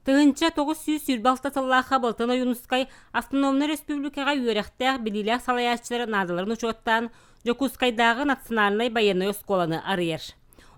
1926 сыллаахха Балтан Ойуунускай автономнай республикаҕа үөрэхтээх, билиилээх салайааччылар наадаларын учуоттаан, Дьокуускайдааҕы национальнай байыаннай оскуоланы арыйар.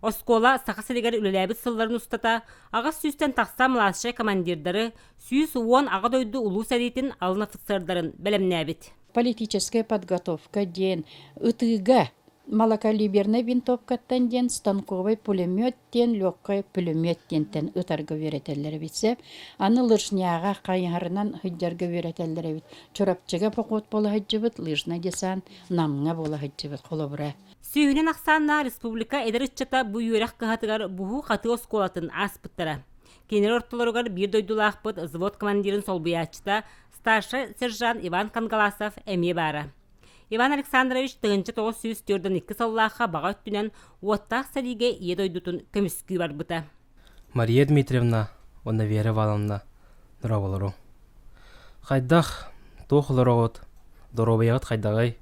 Оскуола Саха сиригэр үлэлээбит сылларын устата 800-тэн тахса младшай командирдары, 110 Аҕа дойду Улуу сэриитин алын офицердарын бэлэмнээбит. Политическая подготовка диэн ытыыга малокалибернай винтовкаттан диэн станковай пулемет диэн легкай пулемет диэнтэн ытарга үөрэтэллэр эбит сөп. Аны лыжняҕа хайыһарынан сылдьарга үөрэтэллэр эбит. Чурапчыга поход буола сылдьыбыт, лыжный десант Намҥа буола сылдьыбыт холобура. Сүүһүнэн ахсааннаах республика эдэр ыччата бу үөрэх кыһатыгар буһуу-хатыы оскуолатын ааспыттара. Кинилэр ортолоругар биир дойдулаахпыт взвод командирын солбуйааччыта старшай сержант Иван Кангаласов эмиэ баара. Иван Александрович 1942 сыллаахха баҕа өттүнэн уоттаах сэриигэ Ийэ дойдутун көмүскүү барбыта. Мария Дмитриевна уонна Вера Ивановна дорооболоруҥ. Хайдах, туох олороҕут, доруобуйаҕыт хайдаҕый?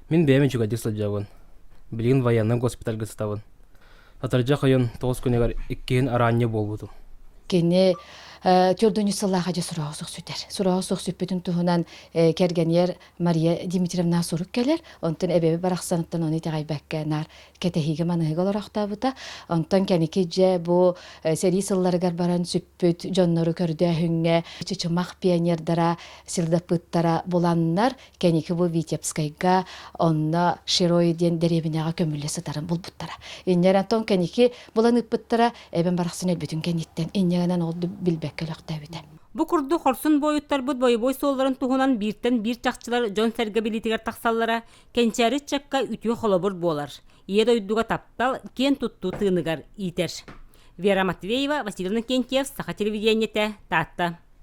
Мин бэйэм үчүгэйдик сылдьабын. Билигин военнай госпитальга сытабын. Атырдьах ыйын тоҕус күнүгэр иккиһин араанньы буолбутум. Кини төрдүнү сыллааха дьэ сураҕа суох сүтэр. Сураҕа суох сүппүтүн туһунан кэргэнигэр Мария Дмитриевна сурук кэлэр. Онтон эбэби барахсаныттан ону итэҕэйбэккэ наар кэтэһиигэ маныһыга олорохтообута. Онтон кэники дьэ бу сэрии сылларыгар баран сүппүт дьоннору көрдөөһүҥҥэ Чычымах пионердара силдаппыттара буланнар кэники бу Витебскайга онно Широй диэн дэриэбинэҕэ көмүллэ сытарын булбуттара. Инньэ Антон кэники булан ыыппыттара эбэм барахсан өлбүтүн кэнниттэн инньэ гынан ол билбэккэ өлөхтөөбүтэ. Бу курдук хорсун буойуттарбыт бойобуой суолларын туһунан бииртэн биир чахчылар дьон-сэргэ билиитигэр тахсаллара кэнчээри ыччакка үтүө холобур буолар. Ийэ дойдуга таптал, киэн туттуу тыыныгар иитэр. Вера Матвеева, Василий Иннокентьев, Саха телевидениетэ, Таатта.